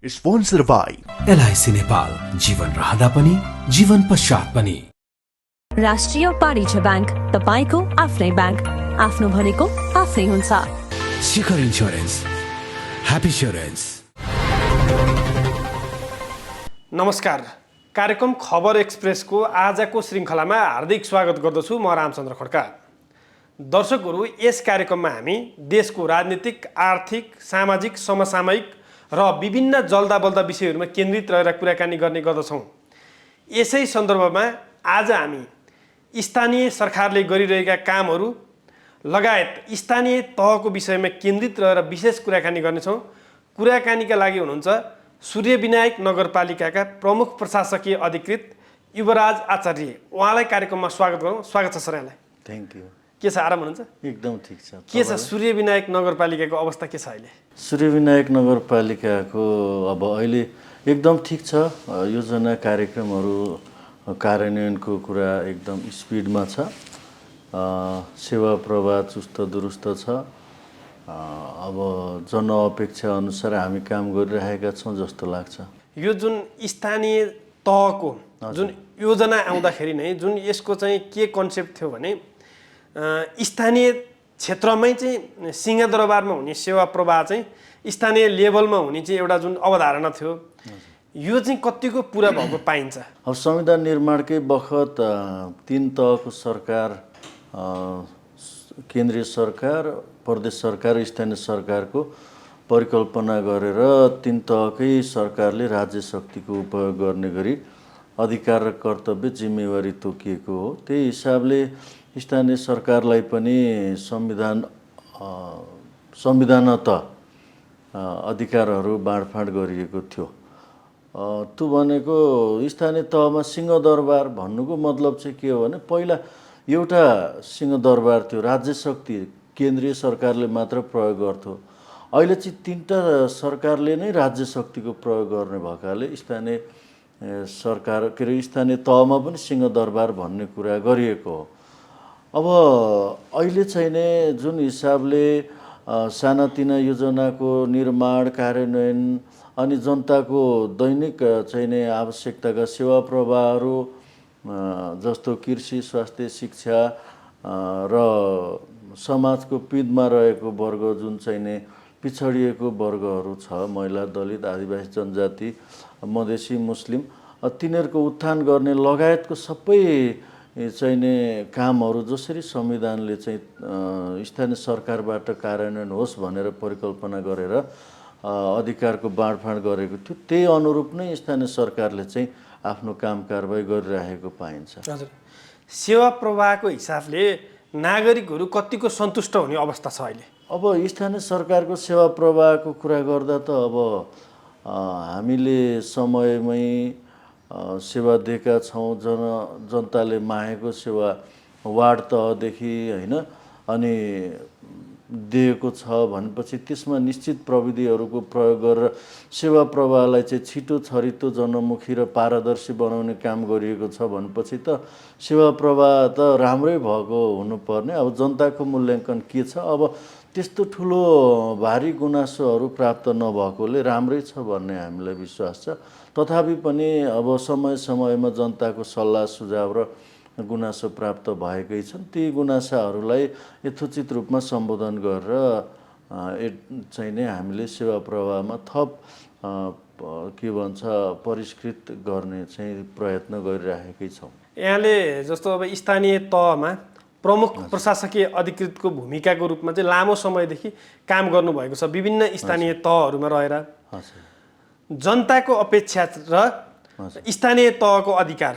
Sponsor by LIC Nepal, जीवन रहँदा पनि जीवन पश्चात पनि। राष्ट्रिय वाणिज्य ब्याङ्क, तपाईको आफ्नै ब्याङ्क, आफ्नो भनेको आफ्नै हुन्छ। शिखर इन्स्योरेन्स, ह्याप्पी इन्स्योरेन्स। नमस्कार, कार्यक्रम खबर एक्सप्रेसको आजको श्रृङ्खलामा हार्दिक स्वागत गर्दछु। म रामचन्द्र खड्का। दर्शकहरू, यस कार्यक्रममा हामी देशको राजनीतिक, आर्थिक, सामाजिक, समसामयिक र विभिन्न जल्दा बल्दा विषयहरूमा केन्द्रित रहेर कुराकानी गर्ने गर्दछौँ। यसै सन्दर्भमा आज हामी स्थानीय सरकारले गरिरहेका कामहरू लगायत स्थानीय तहको विषयमा केन्द्रित रहेर विशेष कुराकानी गर्नेछौँ। कुराकानीका लागि हुनुहुन्छ सूर्यविनायक नगरपालिकाका प्रमुख प्रशासकीय अधिकृत युवराज आचार्य। उहाँलाई कार्यक्रममा स्वागत गरौँ। स्वागत छ सर यहाँलाई। Thank you. के छ, आराम हुनुहुन्छ? एकदम ठिक छ। के छ सूर्यविनायक नगरपालिकाको अवस्था के छ अहिले? सूर्यविनायक नगरपालिकाको अब अहिले एकदम ठिक छ। योजना कार्यक्रमहरू कार्यान्वयनको कुरा एकदम स्पिडमा छ। सेवा प्रवाह चुस्त दुरुस्त छ। अब जनअपेक्षा अनुसार हामी काम गरिरहेका छौँ जस्तो लाग्छ। यो जुन स्थानीय तहको जुन योजना आउँदाखेरि नै जुन यसको चाहिँ के कन्सेप्ट थियो भने स्थानीय क्षेत्रमै चाहिँ सिंहदरबारमा हुने सेवा प्रवाह चाहिँ स्थानीय लेभलमा हुने चाहिँ एउटा जुन अवधारणा थियो, यो चाहिँ कतिको पुरा भएको पाइन्छ? अब संविधान निर्माणकै बखत 3 तहको सरकार, केन्द्रीय सरकार, प्रदेश सरकार, स्थानीय सरकारको परिकल्पना गरेर 3 तहकै सरकारले राज्य शक्तिको उपयोग गर्ने गरी अधिकार र कर्तव्य जिम्मेवारी तोकिएको हो। त्यही हिसाबले स्थानीय सरकारलाई पनि संविधानत अधिकारहरू बाँडफाँड गरिएको थियो। त्यो भनेको स्थानीय तहमा सिंहदरबार भन्नुको मतलब चाहिँ के हो भने पहिला एउटा सिंहदरबार थियो, राज्य शक्ति केन्द्रीय सरकारले मात्र प्रयोग गर्थ्यो। अहिले चाहिँ 3टा सरकारले नै राज्य शक्तिको प्रयोग गर्ने भएकाले स्थानीय सरकार के अरे स्थानीय तहमा पनि सिंहदरबार भन्ने कुरा गरिएको हो। अब अहिले चाहिँ नि जुन हिसाबले सानातिना योजनाको निर्माण, कार्यान्वयन अनि जनताको दैनिक चाहिँ नि आवश्यकताका सेवा प्रवाहहरू जस्तो कृषि, स्वास्थ्य, शिक्षा र समाजको पिँधमा रहेको वर्ग जुन चाहिँ नि पिछडिएको वर्गहरू छ, महिला, दलित, आदिवासी जनजाति, मधेसी, मुस्लिम, तिनीहरूको उत्थान गर्ने लगायतको सबै चाहिँ नि कामहरू जसरी संविधानले चाहिँ स्थानीय सरकारबाट कार्यान्वयन होस् भनेर परिकल्पना गरेर अधिकारको बाँडफाँड गरेको थियो, त्यही अनुरूप नै स्थानीय सरकारले चाहिँ आफ्नो काम कारबाही गरिरहेको पाइन्छ। हजुर, सेवा प्रवाहको हिसाबले नागरिकहरू कतिको सन्तुष्ट हुने अवस्था छ अहिले? अब स्थानीय सरकारको सेवा प्रवाहको कुरा गर्दा त अब हामीले समयमै सेवा दिएका छौँ। जनताले मागेको सेवा वार्ड तहदेखि होइन अनि दिएको छ भनेपछि त्यसमा निश्चित प्रविधिहरूको प्रयोग गरेर सेवा प्रवाहलाई चाहिँ छिटो, छरितो, जनमुखी र पारदर्शी बनाउने काम गरिएको छ भनेपछि त सेवा प्रवाह त राम्रै भएको हुनुपर्ने। अब जनताको मूल्याङ्कन के छ? अब त्यस्तो ठुलो भारी गुनासोहरू प्राप्त नभएकोले राम्रै छ भन्ने हामीलाई विश्वास छ। तथापि पनि अब समय समयमा जनताको सल्लाह सुझाव र गुनासो प्राप्त भएकै छन्। ती गुनासाहरूलाई यथोचित रूपमा सम्बोधन गरेर चाहिँ नै हामीले सेवा प्रवाहमा थप के भन्छ परिष्कृत गर्ने चाहिँ प्रयत्न गरिरहेकै छौँ। यहाँले जस्तो अब स्थानीय तहमा प्रमुख प्रशासकीय अधिकृतको भूमिकाको रूपमा चाहिँ लामो समयदेखि काम गर्नुभएको छ विभिन्न स्थानीय तहहरूमा रहेर। जनताको अपेक्षा र स्थानीय तहको अधिकार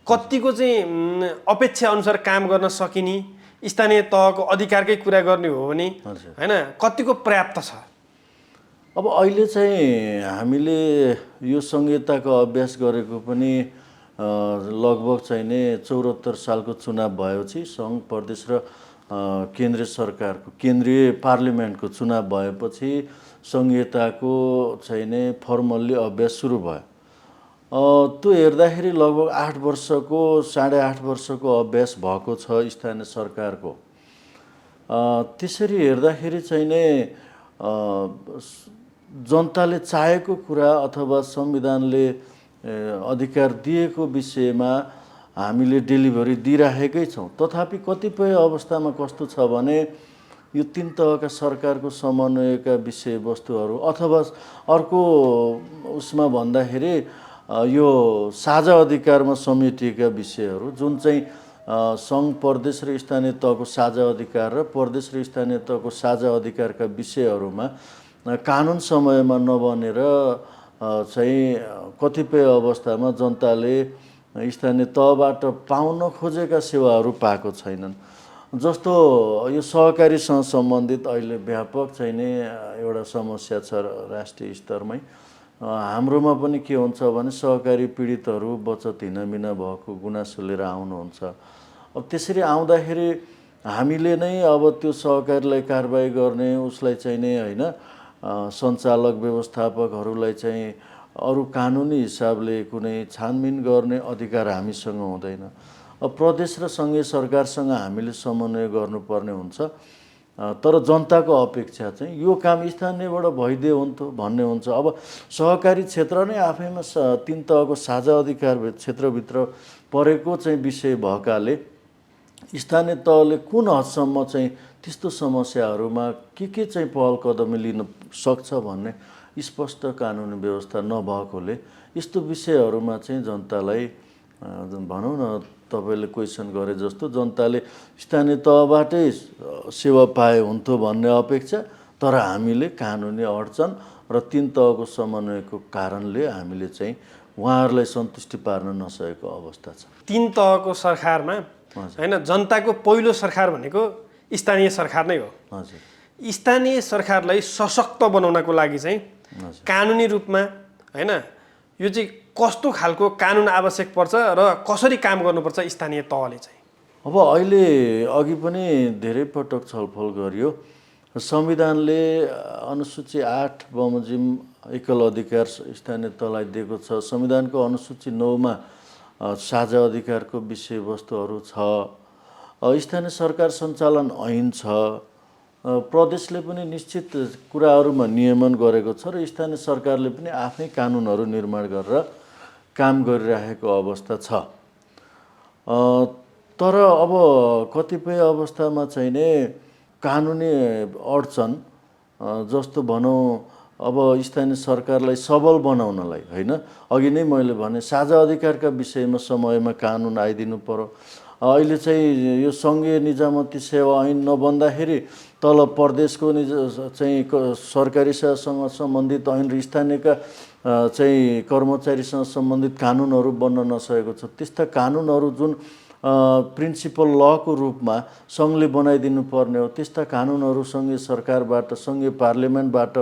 कतिको चाहिँ अपेक्षा अनुसार काम गर्न सकिने, स्थानीय तहको अधिकारकै कुरा गर्ने हो भने होइन कतिको पर्याप्त छ? अब अहिले चाहिँ हामीले यो संहिताको अभ्यास गरेको पनि लगभग चाहिँ नि 74 सालको चुनाव भएपछि सङ्घ, प्रदेश र केन्द्रीय सरकारको केन्द्रीय पार्लिमेन्टको चुनाव भएपछि संहिताको चाहिँ नि फर्मल्ली अभ्यास सुरु भयो। त्यो हेर्दाखेरि लगभग 8 वर्षको 8.5 वर्षको अभ्यास भएको छ स्थानीय सरकारको। त्यसरी हेर्दाखेरि चाहिँ नि जनताले चाहेको कुरा अथवा संविधानले अधिकार दिएको विषयमा हामीले डेलिभरी दिइराखेकै छौँ। तथापि कतिपय अवस्थामा कस्तो छ भने यो तीन तहका सरकारको समन्वयका विषयवस्तुहरू अथवा अर्को उसमा भन्दाखेरि यो साझा अधिकारमा समेटिएका विषयहरू जुन चाहिँ सङ्घ प्रदेश र स्थानीय तहको साझा अधिकार र प्रदेश र स्थानीय तहको साझा अधिकारका विषयहरूमा कानुन समयमा नबनेर चाहिँ कतिपय अवस्थामा जनताले स्थानीय तहबाट पाउन खोजेका सेवाहरू पाएको छैनन्। जस्तो यो सहकारीसँग सम्बन्धित अहिले व्यापक चाहिँ नि एउटा समस्या छ राष्ट्रिय स्तरमै। हाम्रोमा पनि के हुन्छ भने सहकारी पीडितहरू बचत हिनामिना भएको गुनासो लिएर आउनुहुन्छ। अब त्यसरी आउँदाखेरि हामीले नै अब त्यो सहकारीलाई कारबाही गर्ने उसलाई चाहिँ नि होइन सञ्चालक व्यवस्थापकहरूलाई चाहिँ अरू कानुनी हिसाबले कुनै छानबिन गर्ने अधिकार हामीसँग हुँदैन। अब प्रदेश र सङ्घीय सरकारसँग हामीले समन्वय गर्नुपर्ने हुन्छ। तर जनताको अपेक्षा चाहिँ यो काम स्थानीयबाट भइदियो हुन्थ्यो भन्ने हुन्छ। अब सहकारी क्षेत्र नै आफैमा तीन तहको साझा अधिकार क्षेत्रभित्र परेको चाहिँ विषय भएकाले स्थानीय तहले कुन हदसम्म चाहिँ त्यस्तो समस्याहरूमा के चाहिँ पहल कदमी लिन सक्छ भन्ने स्पष्ट कानुनी व्यवस्था नभएकोले यस्तो विषयहरूमा चाहिँ जनतालाई भनौँ न तपाईँले क्वेसन गरे जस्तो जनताले स्थानीय तहबाटै सेवा पाए हुन्थ्यो भन्ने अपेक्षा। तर हामीले कानुनी अडचन र तीन तहको समन्वयको कारणले हामीले चाहिँ उहाँहरूलाई सन्तुष्टि पार्न नसकेको अवस्था छ। तीन तहको सरकारमा होइन जनताको पहिलो सरकार भनेको स्थानीय सरकार नै हो। हजुर, स्थानीय सरकारलाई सशक्त बनाउनको लागि चाहिँ कानुनी रूपमा होइन यो चाहिँ कस्तो खालको कानुन आवश्यक पर्छ र कसरी काम गर्नुपर्छ स्थानीय तहले चाहिँ? अब अहिले अघि पनि धेरै पटक छलफल गरियो। संविधानले अनुसूची 8 बमोजिम एकल अधिकार स्थानीय तहलाई दिएको छ। संविधानको अनुसूची 9 मा साझा अधिकारको विषयवस्तुहरू छ। स्थानीय सरकार सञ्चालन ऐन छ। प्रदेशले पनि निश्चित कुराहरूमा नियमन गरेको छ र स्थानीय सरकारले पनि आफ्नै कानुनहरू निर्माण गरेर काम गरिरहेको अवस्था छ। तर अब कतिपय अवस्थामा चाहिँ नि कानुनी अडचन जस्तो भनौँ अब स्थानीय सरकारलाई सबल बनाउनलाई होइन अघि नै मैले भने साझा अधिकारका विषयमा समयमा कानुन आइदिनु पर्यो। अहिले चाहिँ यो सङ्घीय निजामती सेवा ऐन नबन्दाखेरि तल प्रदेशको चाहिँ सरकारी सेवासँग सम्बन्धित ऐन र स्थानीयका चाहिँ कर्मचारीसँग सम्बन्धित कानुनहरू बन्न नसकेको छ। त्यस्ता कानुनहरू जुन प्रिन्सिपल लको रूपमा सङ्घले बनाइदिनु पर्ने हो त्यस्ता कानुनहरू सङ्घीय सरकारबाट सङ्घीय पार्लियामेन्टबाट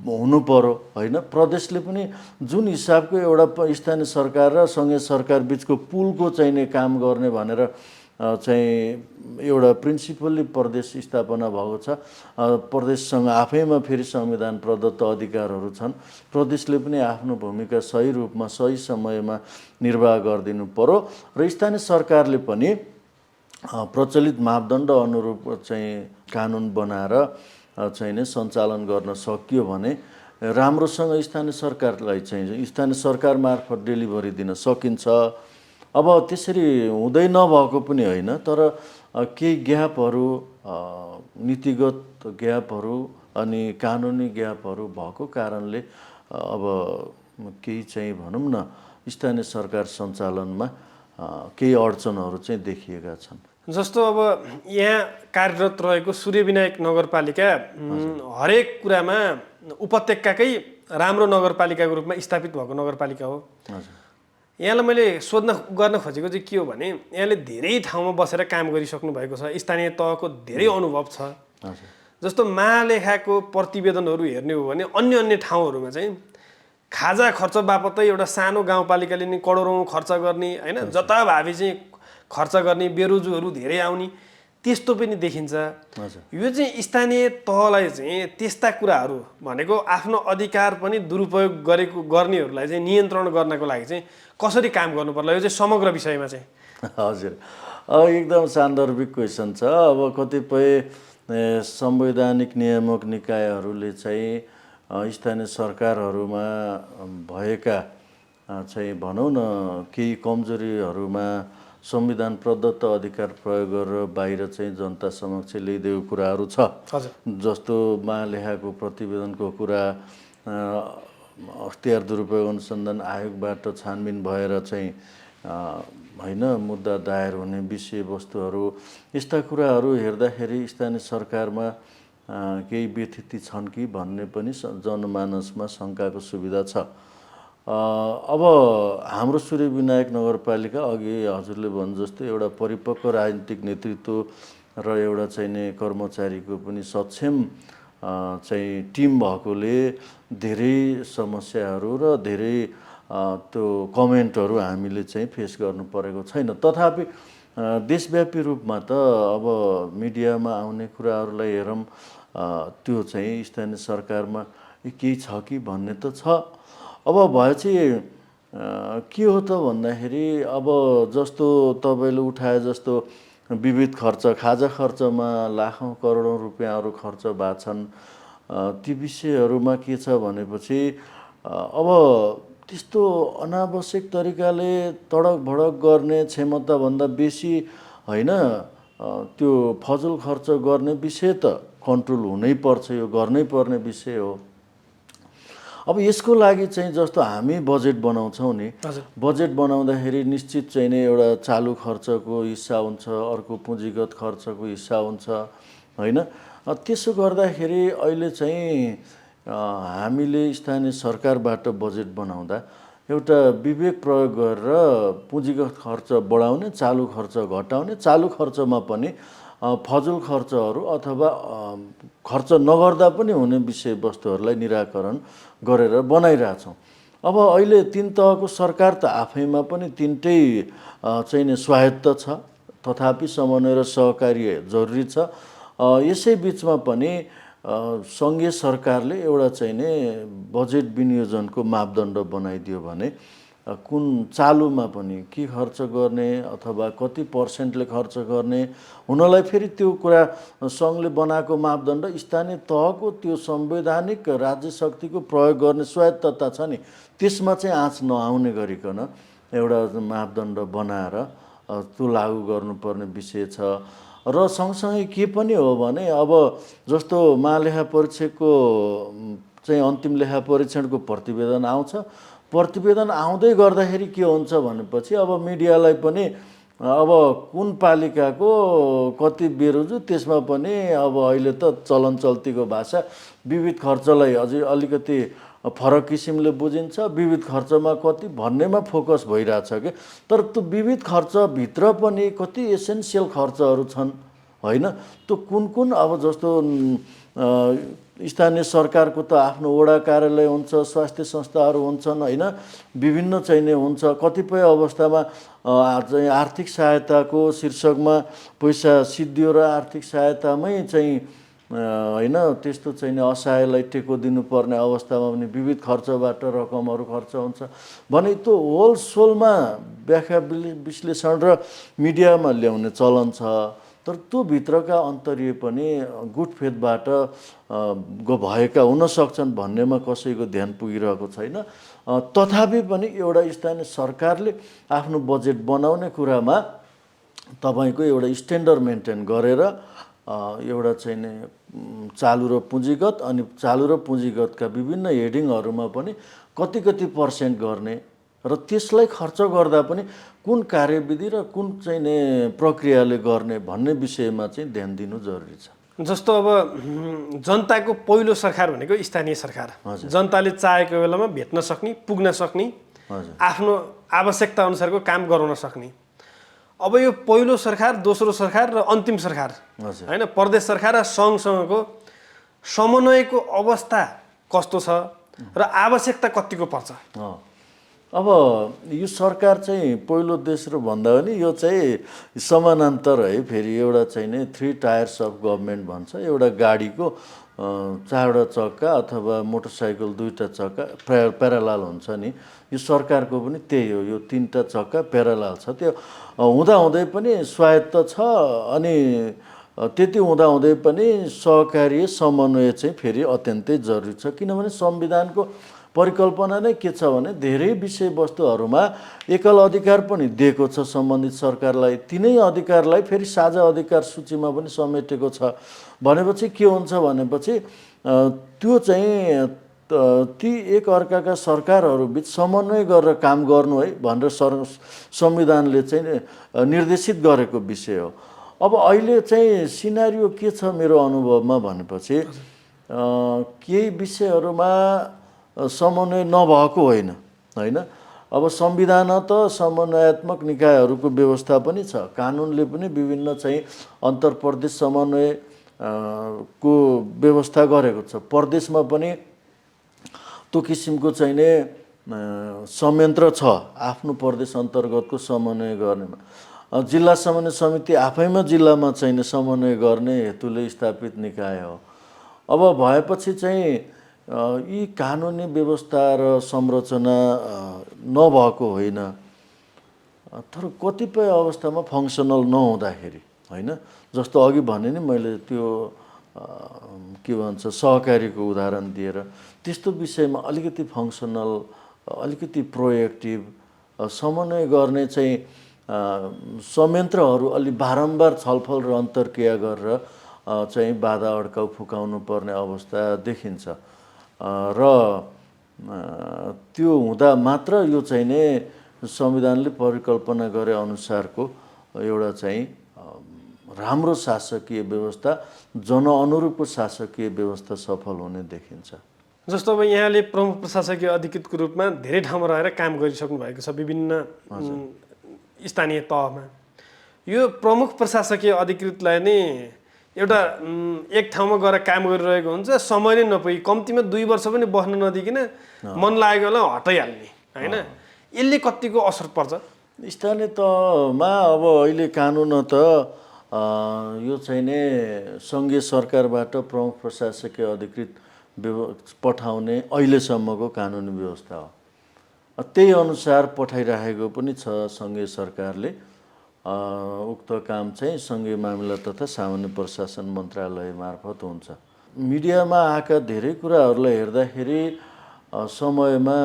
हुनु पर्यो होइन। प्रदेशले पनि जुन हिसाबको एउटा स्थानीय सरकार र सङ्घीय सरकार बिचको पुलको चाहिँ नै काम गर्ने भनेर चाहिँ एउटा प्रिन्सिपल्ली प्रदेश स्थापना भएको छ। प्रदेशसँग आफैमा फेरि संविधान प्रदत्त अधिकारहरू छन्। प्रदेशले पनि आफ्नो भूमिका सही रूपमा सही समयमा निर्वाह गरिदिनु पर्यो र स्थानीय सरकारले पनि प्रचलित मापदण्ड अनुरूप चाहिँ कानुन बनाएर चाहिँ नै सञ्चालन गर्न सकियो भने राम्रोसँग स्थानीय सरकारलाई चाहिँ स्थानीय सरकार मार्फत डेलिभरी दिन सकिन्छ। अब त्यसरी हुँदै नभएको पनि होइन तर केही ग्यापहरू नीतिगत ग्यापहरू अनि कानुनी ग्यापहरू भएको कारणले अब केही चाहिँ भनौँ न स्थानीय सरकार सञ्चालनमा केही अडचनहरू चाहिँ देखिएका छन्। जस्तो अब यहाँ कार्यरत रहेको सूर्यविनायक नगरपालिका हरेक कुरामा उपत्यकाकै राम्रो नगरपालिकाको रूपमा स्थापित भएको नगरपालिका हो। यहाँलाई मैले गर्न खोजेको चाहिँ के हो भने यहाँले धेरै ठाउँमा बसेर काम गरिसक्नु भएको छ। स्थानीय तहको धेरै अनुभव छ। जस्तो महालेखाको प्रतिवेदनहरू हेर्ने हो भने अन्य ठाउँहरूमा चाहिँ खाजा खर्च बापतै एउटा सानो गाउँपालिकाले नि करोडौँ खर्च गर्ने होइन जताभावी चाहिँ खर्च गर्ने बेरोजुहरू धेरै आउने त्यस्तो पनि देखिन्छ। यो चाहिँ स्थानीय तहलाई चाहिँ त्यस्ता कुराहरू भनेको आफ्नो अधिकार पनि दुरुपयोग गर्नेहरूलाई चाहिँ नियन्त्रण गर्नको लागि चाहिँ कसरी काम गर्नु पर्ला यो चाहिँ समग्र विषयमा चाहिँ? हजुर एकदम सान्दर्भिक क्वेसन छ। अब कतिपय संवैधानिक नियामक निकायहरूले चाहिँ स्थानीय सरकारहरूमा भएका चाहिँ भनौँ न केही कमजोरीहरूमा संविधान प्रदत्त अधिकार प्रयोग गरेर बाहिर चाहिँ जनता समक्ष ल्याइदिएको कुराहरू छ। जस्तो महालेखाको प्रतिवेदनको कुरा, अख्तियार दुरुपयोग अनुसन्धान आयोगबाट छानबिन भएर चाहिँ होइन मुद्दा दायर हुने विषयवस्तुहरू, यस्ता कुराहरू हेर्दाखेरि स्थानीय सरकारमा केही व्यथिति छन् कि भन्ने पनि जनमानसमा शङ्काको सुविधा छ। अब हाम्रो सूर्यविनायक नगरपालिका अघि हजुरले भने जस्तो एउटा परिपक्व राजनीतिक नेतृत्व र एउटा चाहिने कर्मचारीको पनि सक्षम चाहिँ टिम भएकोले धेरै समस्याहरू र धेरै त्यो कमेन्टहरू हामीले चाहिँ फेस गर्नु परेको छैन। तथापि देशव्यापी रूपमा त अब मिडियामा आउने कुराहरूलाई हेरौँ, त्यो चाहिँ स्थानीय सरकारमा केही छ कि भन्ने त छ। अब भएपछि के हो त भन्दाखेरि अब जस्तो तपाईँले उठाए जस्तो विविध खर्च, खाजा खर्चमा लाखौँ करोडौँ रुपियाँहरू खर्च भएको छन्। ती विषयहरूमा के छ भनेपछि अब त्यस्तो अनावश्यक तरिकाले तडक भडक गर्ने क्षमताभन्दा बेसी होइन, त्यो फजुल खर्च गर्ने विषय त कन्ट्रोल हुनै पर्छ, यो गर्नै पर्ने विषय हो। अब यसको लागि चाहिँ जस्तो हामी बजेट बनाउँछौँ नि, बजेट बनाउँदाखेरि निश्चित चाहिँ नै एउटा चालु खर्चको हिस्सा हुन्छ, अर्को पुँजीगत खर्चको हिस्सा हुन्छ होइन। त्यसो गर्दाखेरि अहिले चाहिँ हामीले स्थानीय सरकारबाट बजेट बनाउँदा एउटा विवेक प्रयोग गरेर पुँजीगत खर्च बढाउने, चालु खर्च घटाउने, चालु खर्चमा पनि फजुल खर्चहरू अथवा खर्च नगर्दा पनि हुने विषयवस्तुहरूलाई निराकरण गरेर बनाइरहेछौँ। अब अहिले तीन तहको सरकार त आफैमा पनि तीनटै चाहिँ स्वायत्त छ, तथापि समन्वय र सहकार्य जरुरी छ। यसै बिचमा पनि सङ्घीय सरकारले एउटा चाहिँ नि बजेट विनियोजनको मापदण्ड बनाइदियो भने कुन चालुमा पनि के खर्च गर्ने अथवा कति पर्सेन्टले खर्च गर्ने, हुनलाई फेरि त्यो कुरा सङ्घले बनाएको मापदण्ड स्थानीय तहको त्यो संवैधानिक राज्य शक्तिको प्रयोग गर्ने स्वायत्तता छ नि, त्यसमा चाहिँ आँच नआउने गरिकन एउटा मापदण्ड बनाएर त्यो लागू गर्नुपर्ने विषय छ। र सँगसँगै के पनि हो भने अब जस्तो महालेखा परीक्षकको चाहिँ अन्तिम लेखा परीक्षणको प्रतिवेदन आउँछ, प्रतिवेदन आउँदै गर्दाखेरि के हुन्छ भनेपछि अब मिडियालाई पनि अब कुन पालिकाको कति बेरोजु, त्यसमा पनि अब अहिले त चलन चल्तीको भाषा विविध खर्चलाई अझै अलिकति फरक किसिमले बुझिन्छ, विविध खर्चमा कति भन्नेमा फोकस भइरहेछ कि। तर त्यो विविध खर्चभित्र पनि कति एसेन्सियल खर्चहरू छन् होइन, त्यो कुन कुन अब जस्तो स्थानीय सरकारको त आफ्नो वडा कार्यालय हुन्छ, स्वास्थ्य संस्थाहरू हुन्छन् होइन, विभिन्न चाहिँ नै हुन्छ। कतिपय अवस्थामा चाहिँ आर्थिक सहायताको शीर्षकमा पैसा सिद्धियो र आर्थिक सहायतामै चाहिँ होइन त्यस्तो चाहिँ असहायलाई टेको दिनुपर्ने अवस्थामा पनि विविध खर्चबाट रकमहरू खर्च हुन्छ भने त्यो होल सोलमा व्याख्या विश्लेषण र मिडियामा ल्याउने चलन छ। तर त्यो भित्रका अन्तर्य पनि गुटफेदबाट भएका हुन सक्छन् भन्नेमा कसैको ध्यान पुगिरहेको छैन। तथापि पनि एउटा स्थानीय सरकारले आफ्नो बजेट बनाउने कुरामा तपाईको एउटा स्ट्यान्डर्ड मेन्टेन गरेर एउटा चाहिँ नि चालु र पुँजीगत अनि चालु र पुँजीगतका विभिन्न हेडिङहरूमा पनि कति कति पर्सेन्ट गर्ने र त्यसलाई खर्च गर्दा पनि कुन कार्यविधि र कुन चाहिँ नि प्रक्रियाले गर्ने भन्ने विषयमा चाहिँ ध्यान दिनु जरुरी छ। जस्तो अब जनताको पहिलो सरकार भनेको स्थानीय सरकार, जनताले चाहेको बेलामा भेट्न सक्ने, पुग्न सक्ने, आफ्नो आवश्यकता अनुसारको काम गराउन सक्ने। अब यो पहिलो सरकार, दोस्रो सरकार र अन्तिम सरकार हैन, प्रदेश सरकार र सङ्घसँगको समन्वयको अवस्था कस्तो छ र आवश्यकता कतिको पर्छ? अब यो सरकार चाहिँ पहिलो दोस्रो भन्दा पनि यो चाहिँ समानान्तर है। फेरि एउटा चाहिँ नि 3 टायर्स अफ गभर्मेन्ट भन्छ। एउटा गाडीको 4वटा चक्का अथवा मोटरसाइकल 2टा चक्का प्यारालाल हुन्छ नि, यो सरकारको पनि त्यही हो। यो 3टा चक्का प्यारालाल छ। त्यो हुँदाहुँदै पनि स्वायत्त छ अनि त्यति हुँदाहुँदै पनि सहकार्य समन्वय चाहिँ फेरि अत्यन्तै जरुरी छ। किनभने संविधानको परिकल्पना नै के छ भने धेरै विषयवस्तुहरूमा एकल अधिकार पनि दिएको छ सम्बन्धित सरकारलाई, तिनै अधिकारलाई फेरि साझा अधिकार सूचीमा पनि समेटेको छ। भनेपछि के हुन्छ भनेपछि त्यो चाहिँ ती एक अर्काका सरकारहरूबिच समन्वय गरेर काम गर्नु है भनेर संविधानले चाहिँ निर्देशित गरेको विषय हो। अब अहिले चाहिँ सिनारियो के छ मेरो अनुभवमा भनेपछि केही विषयहरूमा समन्वय नभएको होइन होइन। अब संविधान त समन्वयात्मक निकायहरूको व्यवस्था पनि छ, कानुनले पनि विभिन्न चाहिँ अन्तर्प्रदेश समन्वय को व्यवस्था गरेको छ। प्रदेशमा पनि त्यो किसिमको चाहिँ नि संयन्त्र छ आफ्नो प्रदेश अन्तर्गतको समन्वय गर्नेमा। जिल्ला समन्वय समिति आफैमा जिल्लामा चाहिँ समन्वय गर्ने हेतुले स्थापित निकाय हो। अब भएपछि चाहिँ यी कानुनी व्यवस्था र संरचना नभएको होइन, तर कतिपय अवस्थामा फङ्सनल नहुँदाखेरि होइन, जस्तो अघि भने नि मैले त्यो के भन्छ सहकारीको उदाहरण दिएर, त्यस्तो विषयमा अलिकति फङ्सनल, अलिकति प्रोएक्टिभ समन्वय गर्ने चाहिँ संयन्त्रहरू अलि बारम्बार छलफल र अन्तर्क्रिया गरेर चाहिँ बाधा अड्काउ फुकाउनु पर्ने अवस्था देखिन्छ र त्यो हुँदा मात्र यो चाहिँ नै संविधानले परिकल्पना गरे अनुसारको एउटा चाहिँ राम्रो शासकीय व्यवस्था, जनअनुरूपको शासकीय व्यवस्था सफल हुने देखिन्छ। जस्तो अब यहाँले प्रमुख प्रशासकीय अधिकृतको रूपमा धेरै ठाउँमा रहेर काम गरिसक्नु भएको छ विभिन्न स्थानीय तहमा। यो प्रमुख प्रशासकीय अधिकृतलाई नै एउटा एक ठाउँमा गएर काम गरिरहेको हुन्छ, समय नै नपुगी कम्तीमा 2 वर्ष पनि बस्न नदिकन मन लागेको बेला हटाइहाल्ने होइन, यसले कतिको असर पर्छ? स्थानीय तहमा अब अहिले कानुन त यो चाहिँ नै सङ्घीय सरकारबाट प्रमुख प्रशासकीय अधिकृत पठाउने अहिलेसम्मको कानुनी व्यवस्था हो। त्यही अनुसार पठाइराखेको पनि छ सङ्घीय सरकारले। उक्त काम चाहिँ सङ्घीय मामिला तथा सामान्य प्रशासन मन्त्रालय मार्फत हुन्छ। मिडियामा आएका धेरै कुराहरूलाई हेर्दाखेरि समयमा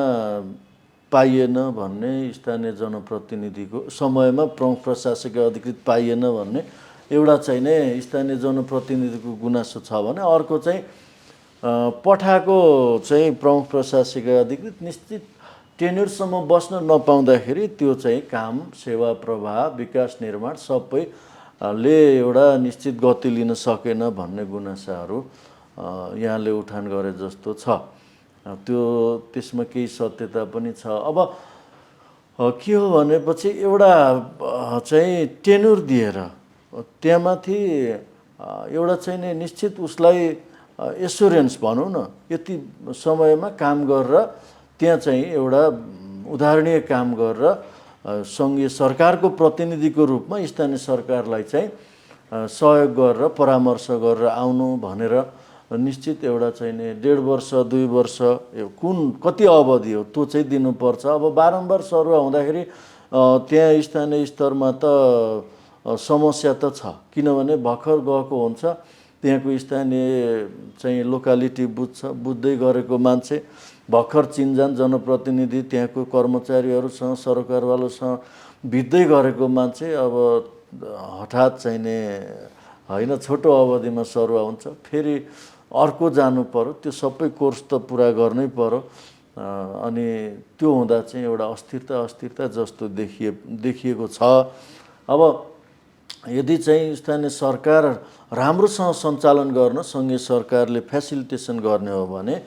पाइएन भन्ने, स्थानीय जनप्रतिनिधिको समयमा प्रमुख प्रशासकीय अधिकृत पाइएन भन्ने एउटा चाहिँ नै स्थानीय जनप्रतिनिधिको गुनासो छ भने, अर्को चाहिँ पठाएको चाहिँ प्रमुख प्रशासकीय अधिकृत निश्चित टेन्युरसम्म बस्न नपाउँदाखेरि त्यो चाहिँ काम, सेवा प्रवाह, विकास निर्माण सबैले एउटा निश्चित गति लिन सकेन भन्ने गुनासाहरू यहाँले उठान गरे जस्तो छ। त्यो त्यसमा केही सत्यता पनि छ। अब के हो भनेपछि एउटा चाहिँ टेन्युर दिएर त्यहाँमाथि एउटा चाहिँ नि निश्चित उसलाई एस्योरेन्स भनौँ न, यति समयमा काम गरेर त्यहाँ चाहिँ एउटा उदाहरणीय काम गरेर सङ्घीय सरकारको प्रतिनिधिको रूपमा स्थानीय सरकारलाई चाहिँ सहयोग गरेर परामर्श गरेर आउनु भनेर निश्चित एउटा चाहिँ नि 1.5 वर्ष 2 वर्ष कुन कति अवधि हो त्यो चाहिँ दिनुपर्छ। अब बारम्बार सरुवा हुँदाखेरि त्यहाँ स्थानीय स्तरमा त समस्या त छ, किनभने भर्खर गएको हुन्छ, त्यहाँको स्थानीय चाहिँ लोकालिटी बुझ्दै गरेको मान्छे, भर्खर चिनजान जनप्रतिनिधि, त्यहाँको कर्मचारीहरूसँग सरकारवालासँग बित्दै गरेको मान्छे अब हठात चाहिँ नि होइन छोटो अवधिमा सरुवा हुन्छ, फेरि अर्को जानु पर्यो, त्यो सबै कोर्स त पुरा गर्नै पर्यो। अनि त्यो हुँदा चाहिँ एउटा अस्थिरता जस्तो देखिएको छ। अब यदि चाहिँ स्थानीय सरकार राम्रोसँग सञ्चालन गर्न सङ्घीय सरकारले फेसिलिटेसन गर्ने हो भने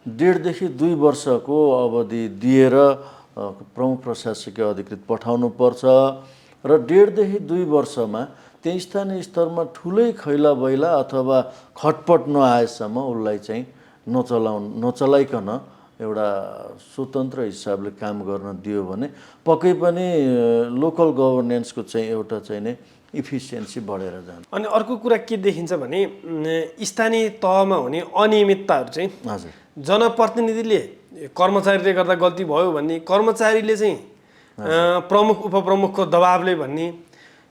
1.5 देखि 2 वर्षको अवधि दिएर प्रमुख प्रशासकीय अधिकृत पठाउनु पर्छ र 1.5 देखि 2 वर्षमा त्यही स्थानीय स्तरमा ठुलै खैला बैला अथवा खटपट नआएसम्म उसलाई चाहिँ नचलाइकन एउटा स्वतन्त्र हिसाबले काम गर्न दियो भने पक्कै पनि लोकल गभर्नेन्सको चाहिँ एउटा चाहिँ नै इफिसियन्सी बढेर जान्छ। अनि अर्को कुरा के देखिन्छ भने स्थानीय तहमा हुने अनियमितताहरू चाहिँ हजुर जनप्रतिनिधिले कर्मचारीले गर्दा गल्ती भयो भन्ने, कर्मचारीले चाहिँ प्रमुख उपप्रमुखको दबावले भन्ने,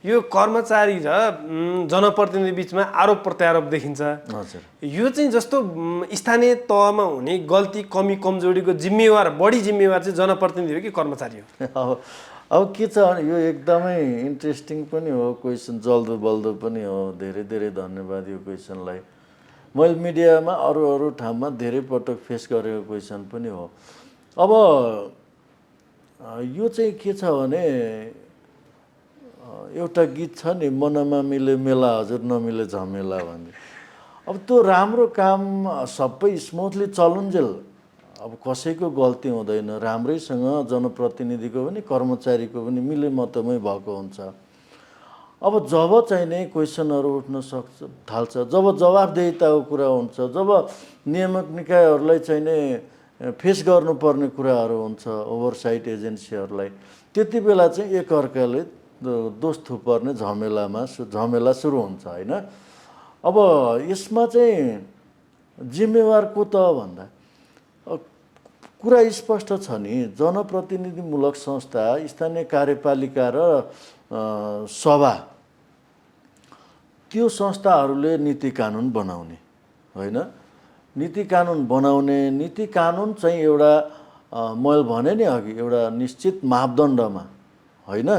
यो कर्मचारी र जनप्रतिनिधि बिचमा आरोप प्रत्यारोप देखिन्छ। हजुर यो चाहिँ जस्तो स्थानीय तहमा हुने गल्ती कमी कमजोरीको जिम्मेवार बढी जिम्मेवार चाहिँ जनप्रतिनिधि हो कि कर्मचारी हो? अब के छ भने यो एकदमै इन्ट्रेस्टिङ पनि हो क्वेसन, जल्दो बल्दो पनि हो। धेरै धेरै धन्यवाद यो क्वेसनलाई। मैले मिडियामा अरू ठाउँमा धेरै पटक फेस गरेको क्वेसन पनि हो। अब यो चाहिँ के छ भने एउटा गीत छ नि, मनमा मिले मेला हजुर नमिले झमेला भन्ने। अब त्यो राम्रो काम सबै स्मुथली चलुन्जेल अब कसैको गल्ती हुँदैन, राम्रैसँग जनप्रतिनिधिको पनि कर्मचारीको पनि मिले मतमै भएको हुन्छ। अब जब चाहिँ नै क्वेसनहरू उठ्न थाल्छ, जब जवाफदेहिताको कुरा हुन्छ, जब नियामक निकायहरूलाई चाहिँ नै फेस गर्नुपर्ने कुराहरू हुन्छ, ओभरसाइट एजेन्सीहरूलाई, त्यति बेला चाहिँ एकअर्काले दोष थुपर्ने झमेला सुरु हुन्छ होइन। अब यसमा चाहिँ जिम्मेवार को त भन्दा कुरा स्पष्ट छ नि, जनप्रतिनिधिमूलक संस्था, स्थानीय कार्यपालिका र सभा, त्यो संस्थाहरूले नीति कानुन बनाउने होइन। नीति कानुन बनाउने, नीति कानुन चाहिँ एउटा मैले भने नि अघि एउटा निश्चित मापदण्डमा होइन।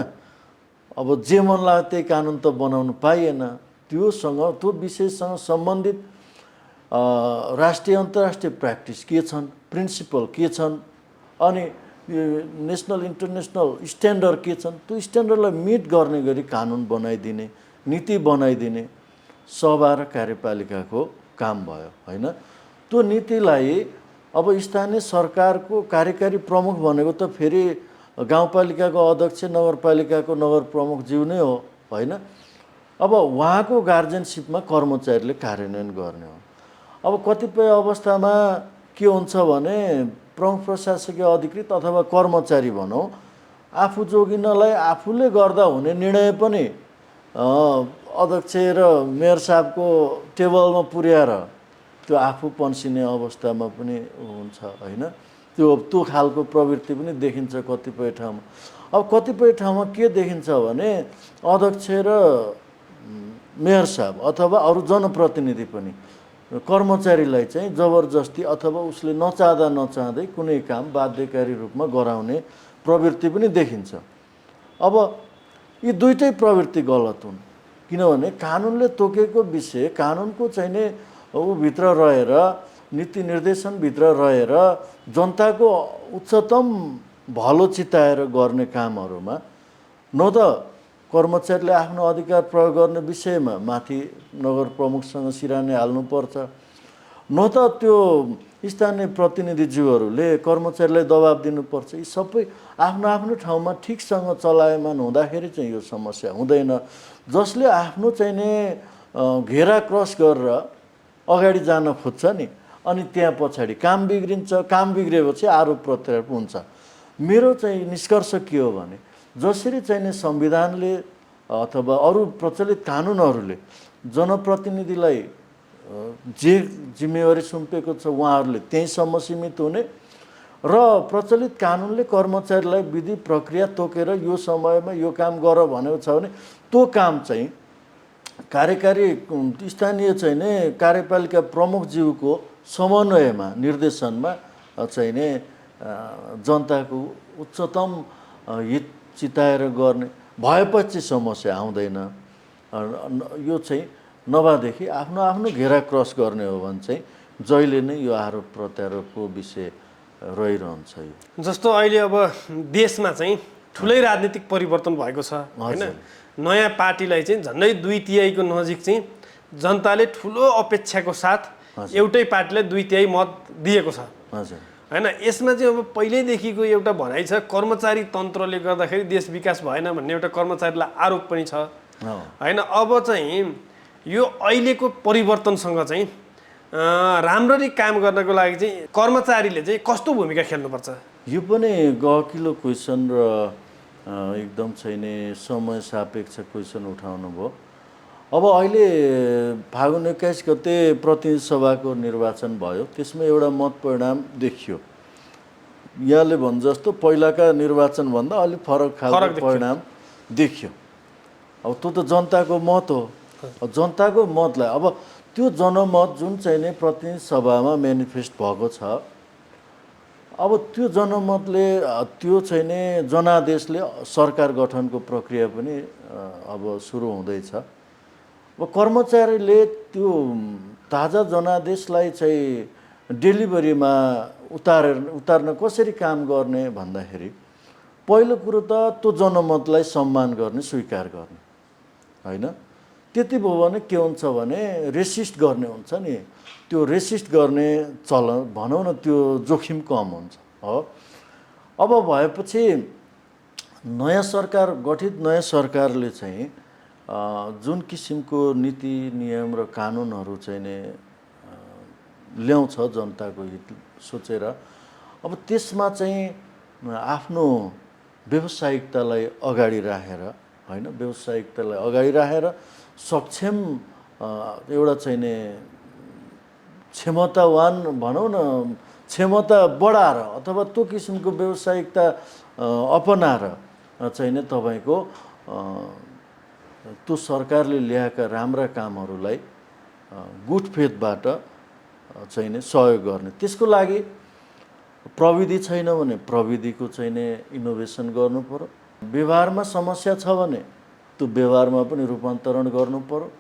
अब जे मन लाग्यो त्यही कानुन त बनाउनु पाइएन। त्यो विषयसँग सम्बन्धित राष्ट्रिय अन्तर्राष्ट्रिय प्र्याक्टिस के छन्, प्रिन्सिपल के छन्, अनि नेसनल इन्टरनेसनल स्ट्यान्डर्ड के छन्, त्यो स्ट्यान्डर्डलाई मिट गर्ने गरी कानुन बनाइदिने, नीति बनाइदिने सभा र कार्यपालिकाको काम भयो होइन। त्यो नीतिलाई अब स्थानीय सरकारको कार्यकारी प्रमुख भनेको त फेरि गाउँपालिकाको अध्यक्ष, नगरपालिकाको नगर प्रमुखज्यू नै हो होइन। अब उहाँको गार्जेनसिपमा कर्मचारीले कार्यान्वयन गर्ने हो। अब कतिपय अवस्थामा के हुन्छ भने प्रमुख प्रशासकीय अधिकृत अथवा कर्मचारी भनौँ, आफू जोगिनलाई आफूले गर्दा हुने निर्णय पनि अध्यक्ष र मेयर साहबको टेबलमा पुर्याएर त्यो आफू पन्सिने अवस्थामा पनि हुन्छ होइन। त्यो खालको प्रवृत्ति पनि देखिन्छ कतिपय ठाउँमा। अब कतिपय ठाउँमा के देखिन्छ भने अध्यक्ष र मेयर साहब अथवा अरू जनप्रतिनिधि पनि कर्मचारीलाई चाहिँ जबरजस्ती अथवा उसले नचाहँदै कुनै काम बाध्यकारी रूपमा गराउने प्रवृत्ति पनि देखिन्छ। अब यी दुईटै प्रवृत्ति गलत हुन्, किनभने कानुनले तोकेको विषय, कानुनको चाहिँ नै भित्र रहेर, नीति निर्देशनभित्र रहेर जनताको उच्चतम भलो चिताएर गर्ने कामहरूमा न त कर्मचारीले आफ्नो अधिकार प्रयोग गर्ने विषयमा माथि नगर प्रमुखसँग सिरानी हाल्नुपर्छ, न त त्यो स्थानीय प्रतिनिधिज्यूहरूले कर्मचारीलाई दबाब दिनुपर्छ। यी सबै आफ्नो आफ्नो ठाउँमा ठिकसँग चलायमान हुँदाखेरि चाहिँ यो समस्या हुँदैन। जसले आफ्नो चाहिँ नि घेरा क्रस गरेर अगाडि जान खोज्छ नि, अनि त्यहाँ पछाडि काम बिग्रिन्छ। काम बिग्रेपछि आरोप प्रत्यारोप हुन्छ। मेरो चाहिँ निष्कर्ष के हो भने जसरी चाहिँ नि संविधानले अथवा अरू प्रचलित कानुनहरूले जनप्रतिनिधिलाई जे जिम्मेवारी सुम्पेको छ उहाँहरूले त्यहीँसम्म सीमित हुने र प्रचलित कानुनले कर्मचारीलाई विधि प्रक्रिया तोकेर यो समयमा यो काम गर भनेको छ भने त्यो काम चाहिँ कार्यकारी स्थानीय चाहिँ नि कार्यपालिका प्रमुखज्यूको समन्वयमा निर्देशनमा चाहिँ नि जनताको उच्चतम हित चिताएर गर्ने भएपछि समस्या आउँदैन। यो चाहिँ नभएदेखि आफ्नो आफ्नो घेरा क्रस गर्ने हो भने चाहिँ जहिले नै यो आरोप प्रत्यारोपको विषय रहिरहन्छ। यो जस्तो अहिले अब देशमा चाहिँ ठुलै राजनीतिक परिवर्तन भएको छ होइन। नयाँ पार्टीलाई चाहिँ झन्डै 2/3 नजिक चाहिँ जनताले ठुलो अपेक्षाको साथ एउटै पार्टीलाई 2/3 मत दिएको छ होइन। यसमा चाहिँ अब पहिल्यैदेखिको एउटा भनाइ छ कर्मचारी तन्त्रले गर्दाखेरि देश विकास भएन भन्ने एउटा कर्मचारीलाई आरोप पनि छ होइन। अब चाहिँ यो अहिलेको परिवर्तनसँग चाहिँ राम्ररी काम गर्नको लागि चाहिँ कर्मचारीले चाहिँ कस्तो भूमिका खेल्नुपर्छ? यो पनि गहकिलो क्वेसन र एकदम छैन समय सापेक्ष क्वेसन उठाउनु भयो। अब अहिले फागुन 21 गते प्रतिनिधि सभाको निर्वाचन भयो, त्यसमा एउटा मत परिणाम देखियो। यहाँले भने जस्तो पहिलाका निर्वाचनभन्दा अलिक फरक खालको परिणाम देखियो। अब त्यो त जनताको मत हो। जनताको मतलाई अब त्यो जनमत जुन चाहिँ नै प्रतिनिधि सभामा मेनिफेस्ट भएको छ, अब त्यो जनमतले त्यो चाहिँ नि जनादेशले सरकार गठनको प्रक्रिया पनि अब सुरु हुँदैछ। अब कर्मचारीले त्यो ताजा जनादेशलाई चाहिँ डेलिभरीमा उतार्न कसरी काम गर्ने भन्दाखेरि पहिलो कुरो त त्यो जनमतलाई सम्मान गर्ने, स्वीकार गर्ने होइन। त्यति भयो भने के हुन्छ भने रेसिस्ट गर्ने हुन्छ नि, त्यो रेसिस्ट गर्ने चलन भनौँ न, त्यो जोखिम कम हुन्छ हो। अब भएपछि नयाँ सरकार गठित नयाँ सरकारले चाहिँ जुन किसिमको नीति नियम र कानुनहरू चाहिँ नि ल्याउँछ जनताको हित सोचेर, अब त्यसमा चाहिँ आफ्नो व्यावसायिकतालाई अगाडि राखेर होइन, व्यावसायिकतालाई अगाडि राखेर सक्षम एउटा चाहिँ नि क्षमतावान भनौँ न, क्षमता बढाएर अथवा त्यो किसिमको व्यावसायिकता अपनाएर चाहिँ नि तपाईँको त्यो सरकारले ल्याएका राम्रा कामहरूलाई गुटफेदबाट चाहिँ नि सहयोग गर्ने। त्यसको लागि प्रविधि छैन भने प्रविधिको चाहिँ नि इनोभेसन गर्नु पर्यो। व्यवहारमा समस्या छ भने त्यो व्यवहारमा पनि रूपान्तरण गर्नु पर्यो।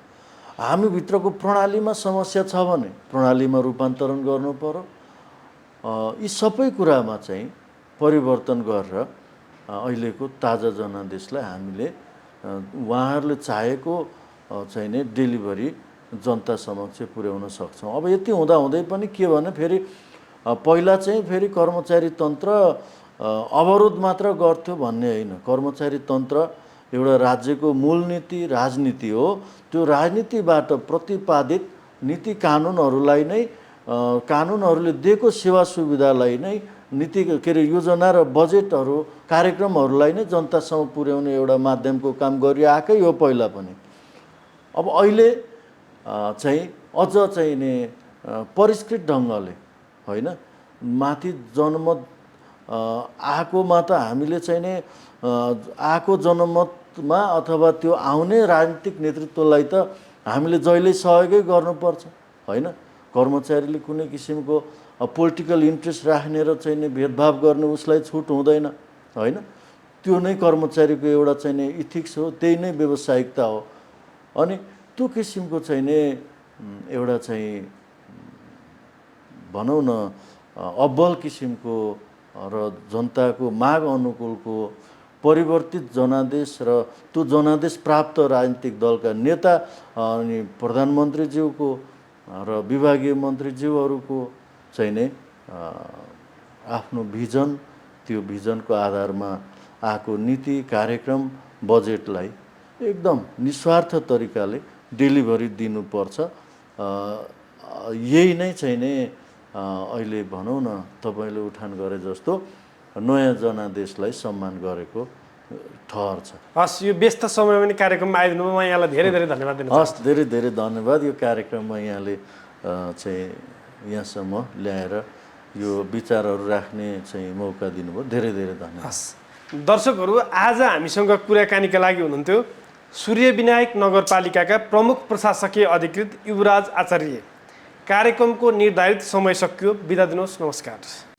हामीभित्रको प्रणालीमा समस्या छ भने प्रणालीमा रूपान्तरण गर्नु पर्यो। यी सबै कुरामा चाहिँ परिवर्तन गरेर अहिलेको ताजा जनादेशलाई हामीले उहाँहरूले चाहेको चाहिँ नि डेलिभरी जनता समक्ष पुर्याउन सक्छौँ। अब यति हुँदाहुँदै पनि के भने फेरि पहिला चाहिँ फेरि कर्मचारी तन्त्र अवरोध मात्र गर्थ्यो भन्ने होइन। कर्मचारी तन्त्र एउटा राज्यको मूल नीति राजनीति हो। त्यो राजनीतिबाट प्रतिपादित नीति कानुनहरूलाई नै कानुनहरूले दिएको सेवा सुविधालाई नै नीति के अरे योजना र बजेटहरू कार्यक्रमहरूलाई नै जनतासम्म पुर्याउने एउटा माध्यमको काम गरिआएकै हो पहिला पनि। अब अहिले चाहिँ अझ चाहिँ नि परिष्कृत ढङ्गले होइन, माथि जनमत आएकोमा त हामीले चाहिँ नि आएको जनमतमा अथवा त्यो आउने राजनीतिक नेतृत्वलाई त हामीले जहिले सहयोगै गर्नुपर्छ होइन। कर्मचारीले कुनै किसिमको पोलिटिकल इन्ट्रेस्ट राख्ने र चाहिँ नि भेदभाव गर्ने उसलाई छुट हुँदैन होइन। त्यो नै कर्मचारीको एउटा चाहिँ नि इथिक्स हो, त्यही नै व्यावसायिकता हो। अनि त्यो किसिमको चाहिँ नि एउटा चाहिँ भनौँ न अब्बल किसिमको र जनताको माग अनुकूलको परिवर्तित जनादेश र त्यो जनादेश प्राप्त राजनीतिक दलका नेता अनि प्रधानमन्त्रीज्यूको र विभागीय मन्त्रीज्यूहरूको चाहिँ नै आफ्नो भिजन, त्यो भिजनको आधारमा आएको नीति कार्यक्रम बजेटलाई एकदम निस्वार्थ तरिकाले डेलिभरी दिनुपर्छ। यही नै चाहिँ नै अहिले भनौँ न तपाईँले उठान गरे जस्तो नयाँ जनादेशलाई सम्मान गरेको ठहर छ। हस्, यो व्यस्त समयमा पनि कार्यक्रममा आइदिनु भयो, म यहाँलाई धेरै धेरै धन्यवाद दिन चाहन्छु। हस्, धेरै धेरै धन्यवाद। यो कार्यक्रममा यहाँले चाहिँ यहाँसम्म ल्याएर यो विचारहरू राख्ने चाहिँ मौका दिनुभयो, धेरै धेरै धन्यवाद। हस्, दर्शकहरू, आज हामीसँग कुराकानीका लागि हुनुहुन्थ्यो सूर्यविनायक नगरपालिकाका प्रमुख प्रशासकीय अधिकृत युवराज आचार्य। कार्यक्रमको निर्धारित समय सकियो, बिदा दिनुहोस्, नमस्कार।